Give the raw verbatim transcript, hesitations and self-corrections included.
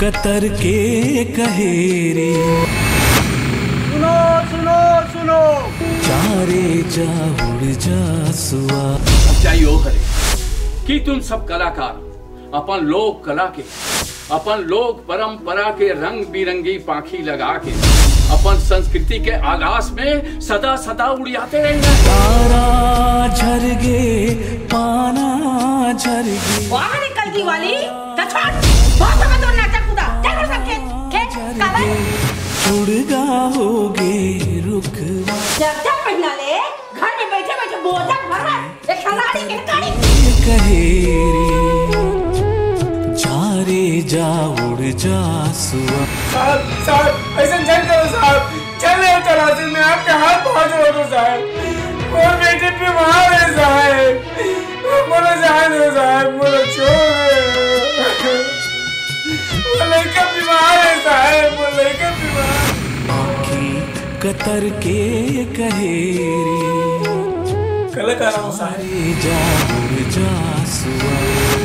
कतर के कहेरी। सुनो, सुनो, सुनो। जा रे जा, उड़ जा सुआ। सच्चाई ओ हरे कि तुम सब कलाकार अपन लोक कला के, अपन लोक परंपरा के रंग बिरंगी पाखी लगा के अपन संस्कृति के आकाश में सदा सदा उड़ियाते रहेंगे। तारा झरगे, पाना झरगे। वाह रे कलगी वाली, तो छोड़, बहुत समय तो नाचा कूदा, चल वो सब खेत, खेत, काबर? चुड़गा होगे रुखवा। जब जब पहिना ले, घर में बैठे बैठे बोझा भर रहा है, एक खिलाड़ी के गाड़ी। कहेरी, जा रे जा, उड़ जा सुआ। साहब, साहब, ऐसा झन करो साहब, चल रहे हो तलाशी में, आपके हाथ पाँव जोड़ दो साहब। मोर बेटी बीमार है साहब, मोला जान दो साहब, मोला छोड़ दो। मोर लड़का बीमार है साहब, मोर लड़का बीमार। आँखी कतर के कहेरी। कलाकार हूँ साहब। रे जा, उड़ जा सुआ।